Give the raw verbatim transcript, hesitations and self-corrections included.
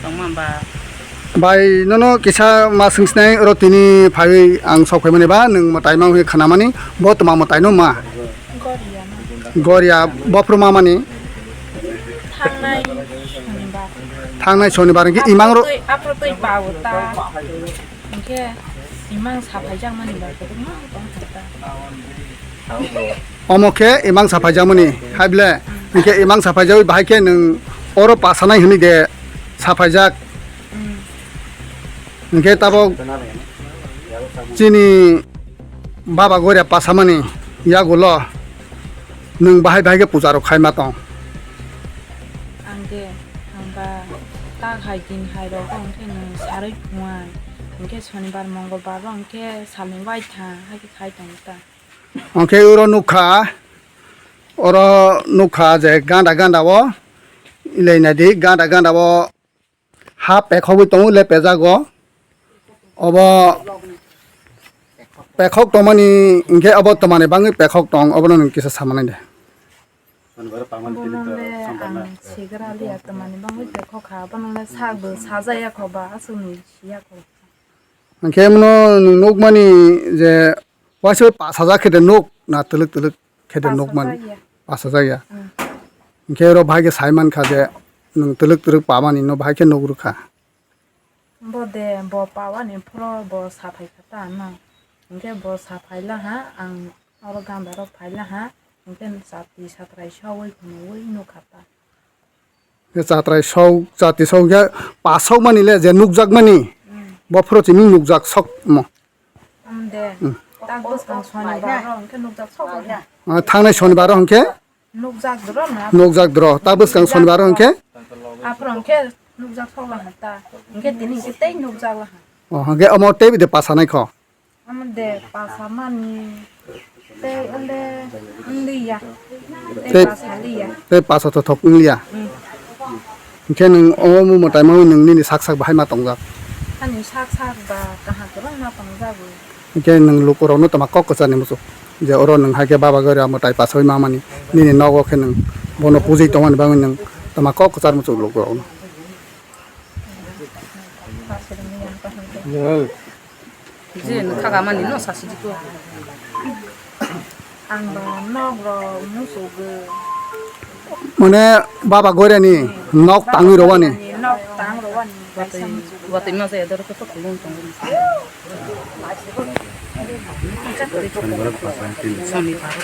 Tongma ba. Bai, nono kisa ma swngsinai oro tini phaiwi ang sok phaimani ba, nwng mwtai ma wngwi khanamani, bo tma mwtai no ma? Goria ma. Goria, bophru ma mani? Thangnai sonibar. Thangnai sonibar, hwnkhe imang ro- Aphro twi, aphro twi ba o ta. Hwnkhe imang saphaijakmani ba kwbangma tong kha ta. Omo khe imang saphaijakmani, hai ble? Hwnkhe imang saphaijakwi bahai khe nwng oro pasanai hwnwi de saphaijak? Mm. Hwnkhe tabok chini baba goria pasamani yagulo nwng bahai bahai khe puja rok khaima tong? Ang de, ang ba tak hai din hai rogo hwnkhe nwng sarwi phunai, hwnkhe sonibar mongolbar ro hwnkhe salni waithang hai khe khai tongo ta. Hwnkhe oro nukha, oro nukha je ganda ganda o, ilai nai di, ganda ganda o ha pekhogwi tongo, le pejago. Obo pekhok tongmani, hwnkhe obo twmani bangwi pekhok tong, obono nwng kisa samanai de. Bono le ang sigra liya, twmani bangwi pekhok kha, bono le sakbo sajaya kho ba, aswkni siya kho. Hwnkhe bono nwng nukmani je waisa pasajak khe de nuk na twlwk twlwk khe de nukmani? Pasajak ya. Pasajak ya. Mm. Hwnkhe oro bahai khe sai mankha je nwng twlwk twlwk pamani no bahai khe nuk rwkha. Bo de bo pawani phoro bo saphai kha ta ano. Hwnkhe bo saphai laha, ang oro ganda rok phai laha, hwnkhe chati satrai saui phunugwi nukha ta. Khe chatrai sok, chati sok khe pasok mani le je nukjak mani, mm, bo phoro chini nukjak sok mo. Am de, mm, tak bwskang sonibar ro hwnkhe nukjak sok ro. Ah, thangnai sonibar ro hwnkhe? Nukjak dro na. Nukjak dro. Tak bwskang sonibar ro hwnkhe? Aphro hwnkhe nukjak sok laha ta. Hwnkhe tini hwnkhe tei nukjak laha. Oh, hwnkhe omo tei bide pasanai kho? Omo de pasamani tei onde wngya. Tei tei pasaliya. Tei pasa thothok wngya. Mm. Hwnkhe nwng omo mwtai mawi nwng nini sak sak bahai ma tongjak? Ani sak sak ba kaham kwbangma tongjago. Hwnkhe nwng lukurokno tama kok kwcharni muchuk je oro nwng hai khe baba goria mwtai pasawi mamani nini nogo khe nwng bono pujui tongmani bagwi nwng tama kok kwchar muchuk lukurokno. Je nwng kha mani no sasi di ko. Ang ba nok rok musugo. Mane baba goirani nok tangwi rowani. Nok tang rowani. Watwi, watwi ma jaya doro khe to khulung tongo. Sonibar.